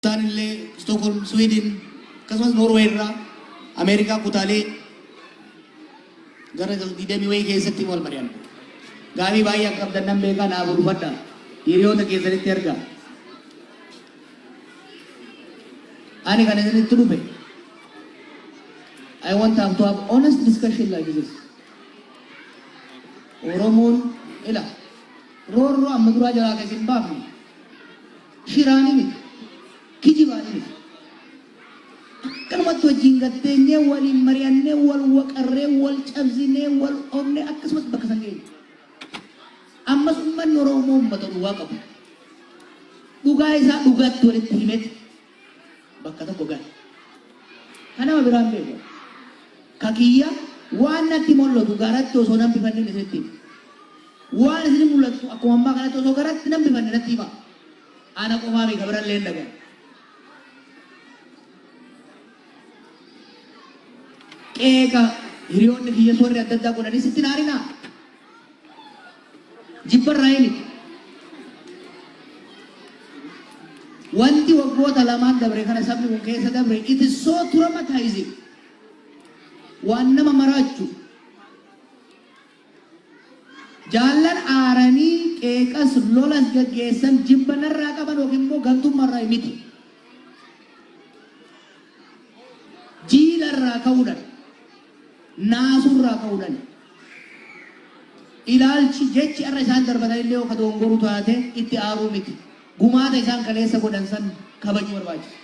Isaan illee Stockholm, Sweden akkasumas Norway irraa Ameerikaa kutaalee gara 20 wayii keessatti wal mari'anna. Gaafii baay'ee akka qabdan nan beekaa, naaf ulfadha. Hiriyoota keessanitti ergaa. Ani kan isinitti dhufe, I want to have honest discussion like this. Oromoon ila roorroo amma duraa jalaa kan isin baafne shiraanii miti, kijibaanii miti. Akkanumatti wajjin gatteenyee, waliin mari'annee, wal waqarree, wal cabsinee, wal oofnee akkasumas bakka san geenye. Ammas uummanni Oromoo uummata dhugaa qabu. Dhugaa isaa dhugaatti walitti himeeti bakka tokko gahe. Kanama biraan beeku. Kakiyya waan natti mul'atu garatti osoo nan bifanneen isinitti hima. Waan isin mul'atu akkuma ammaa kanatti osoo garatti nan bifanne natti hima. Ana qofaa miti, kabirallee hin dhagaye. Qeeqa hiriyoonni kiyya warri adda addaa godhanis itti naarinaa. Jibbarraa miti. Wanti waggoota lamaan dabre kana sabni kun keessa dabre, it is so traumatizing. Waan nama maraachu. Jaallan aaranii qeeqas lolas gaggeessan jibba narraa qaban yookiin immoo gantummaarraa miti. Jiilarraa ka'uudhaan, naasurraa ka'uudhaan, ilaalchi jechi irra isaan darbatan illee yoo ka dogongoruu taate itti aaruu miti. Gumaata isaan kaleessa godhan san kabajuu barbaachisa.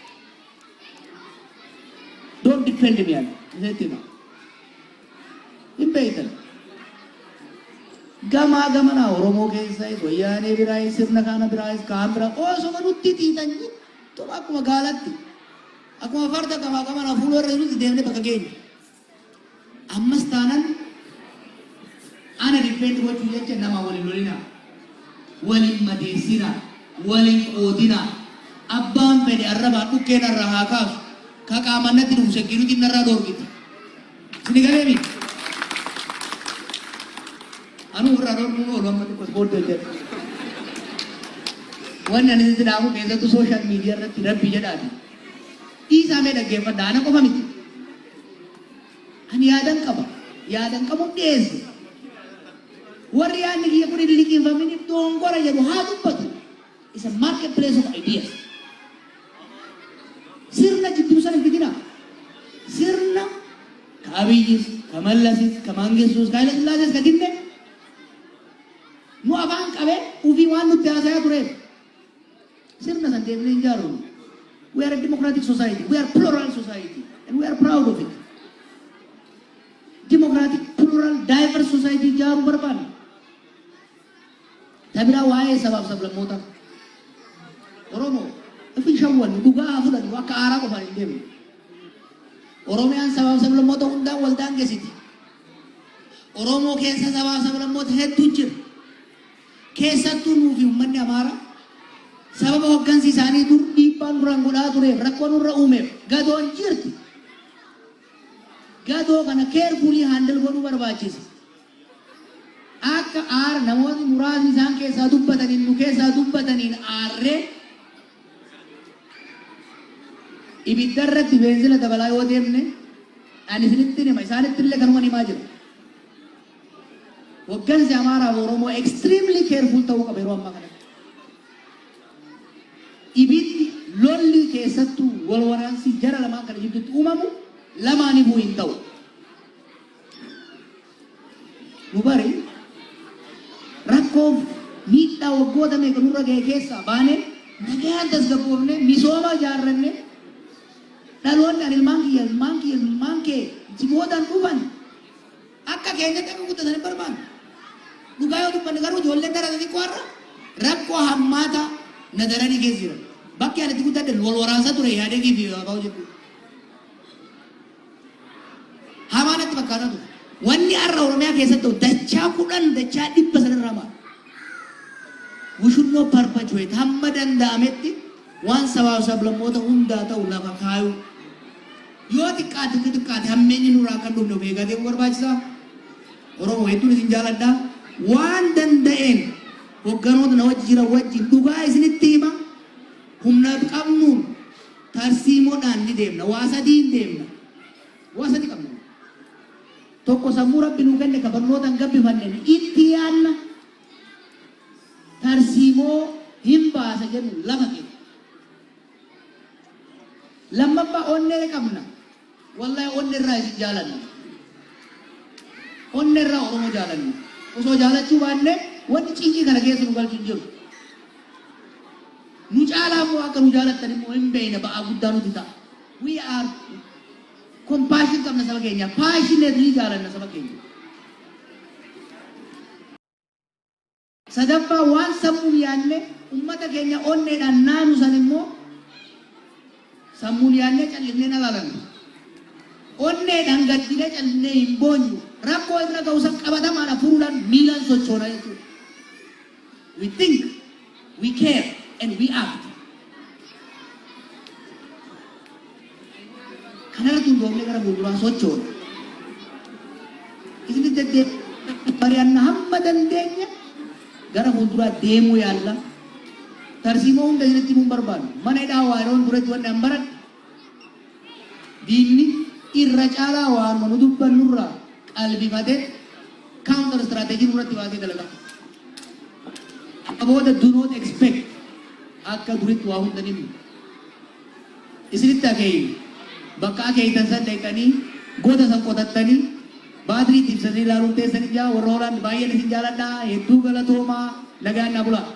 Don't defend me, ani isinitti hima. Hin beektan. Gamaa gamanaa Oromoo keessais, Wayyaanee biraayis, sirna kana biraayis, kaan biraa osoo nutti xiixan jittuma akkuma gaalatti. Akkuma farda gamaa gamanaa fuula irra jirutti deemnee bakka geenye. Ammas taanan ana defend gochuu jecha nama waliin lolinaa. Waliin madeessinaa. Waliin qoodinaa. Abbaan fedhe arrabaan dhukkeen irraa haa kaasu. Ka qaamaan natti dhufu security narraa dhoorgiti. Sini galee miti. Anu ofirraa dhoorguun oolu, amma xiqqoo ispoortii hojjedha. Wanni ani sitti dhaamu, keessattuu social media irratti, rabbi jedhaati. Dhiisaa, mee dhaggeeffadha, ana qofa miti. Ani yaadan qaba. Yaadan qabuun dhiyeesse. Warri yaadni kiyya kun hin liqinfamin dongora jedhu haa dubbatu. It's a marketplace of ideas. Sirna jidduu sana hin fidina. Sirna ka Abiyyis, ka Mallasis, ka Mangistuus, ka Haile Sillaasees, ka dinne nu afaan qabee ufii waan nutti haasayaa tureef sirna san deemnee hin jaarru. We are a democratic society. We are plural society. And we are proud of it. Democratic, plural, diverse society ijaaruu barbaanna. Tabiraa waa'ee sabaaf sablammoota. Oromoo ifin shawwannu, dhugaa haa fudhannu, akka aaraa qofaan hin deemnu. Oromiyaan sabaaf sablammoota hundaan wal daangessiti. Oromoo keessa sabaaf sablammoota hedduu jira. Keessattuu nuufi uummanni Amaaraa sababa hoggansi isaanii dur dhiibbaa nurraan godhaa tureef, rakkoo nurra uumeef gadoon jirti. Gadoo kana carefully handle godhuu barbaachisa. Akka aara namoonni muraasni isaan keessaa dubbataniin, nu keessaa dubbataniin aarree ibidda irratti beenzila dabalaa yoo deemne, ani isinitti hima, isaanitti illee kanuma himaa jira. Hoggansi Amaaraa fi Oromoo extremely careful ta'uu qaba yeroo ammaa kanatti. Ibiddi lolli, keessattuu wal waraansi jara lamaan kana jidduutti uumamu lamaanifuu hin ta'u. Nu bari rakkoof miidhaa waggoota meeqa nurra ga'e keessaa baanee, nagaan tasgabboofne, misooma ijaarranne, dhaloonni ani ilmaan kiyya, ilmaan kiyya, ilmaan kee si boodaan dhufan akka keenyatti akka guddatan hin barbaannu. Dhugaa yoo dubbanne garuu ijoolleen dara xixiqqoo har'a rakkoo hammaataa na daranii keessa jiran. Bakki ani itti guddadhe wal waraansa ture Yaadegii fi Abaa'oo jechuudha. Hamaa natti fakkaataa ture. Wanni har'a Oromiyaa keessatti ta'u dachaa 10, dachaa 100 sanirraa maal? We should not perpetuate. Hamma danda'ametti waan sabaaf sablammoota hundaa ta'u lafa kaayuu. Yoo xiqqaate yoo xiqqaate hammeenyi nurraa akka hin dhufne of eegaa deemuu barbaachisaa. Oromoo, hedduun isin jaaladha. Waan danda'een hogganoota na wajji jiran wajjin dhugaa isinitti hima. Humna qabnuun deemna. Waa sadiin deemna. Waa sadi qabna. Tokko, sammuu Rabbi nuu kenne ka barnootaan gabbifanneen itti yaanna, tarsiimoo hin baasa jennu lafa keenya. Lammaffaa, onnee qabna. Wallahi onnee irraa isin jaalanna. Onnee irraa Oromoo jaalanna. Osoo jaalachuu baanne wanni cinqii kana keessa nu galchu hin jiru. Nu caalaa immoo akka nu jaalattan immoo hin beekna, ba'aa guddaa nuti ta'a. We are compassion qabna saba keenya. Passionately jaalanna saba keenya. Sadaffaa, waan sammuun yaadne ummata keenya onneedhaan naanu san immoo sammuun yaadnee callisnee alaalannu. Onneedhaan gaddinee callisnee hin boonyu. Rakkoo irra ga'u san qabatamaadha furuudhaan miilaan sochoona jechuudha. We think, we care and we act. Kanarratti hundoofnee gara fuulduraa sochoona. Isin deddeebi'ee mari'anna, hamma dandeenye gara fuulduraa deemuu yaalla. Tarsiimoo hunda isinitti himuun barbaadu. Mana hidhaa waa yeroon turetti wanni an baradhe, diinni irra caalaa waanuma nu dubbannurraa qalbifatee counter strategy nurratti baasee dalagaa. Booda do not expect akka duritti waa hunda nimmu. Isinitti akeeyi, bakka akeeyitan san dhaqxanii goda san qotattanii baatirii itti ibsanii ilaaluun teessanii jaa. Warra Hoolaan baay'een isin jaaladhaa, hedduu galatoomaa, nagaan naa bulaa.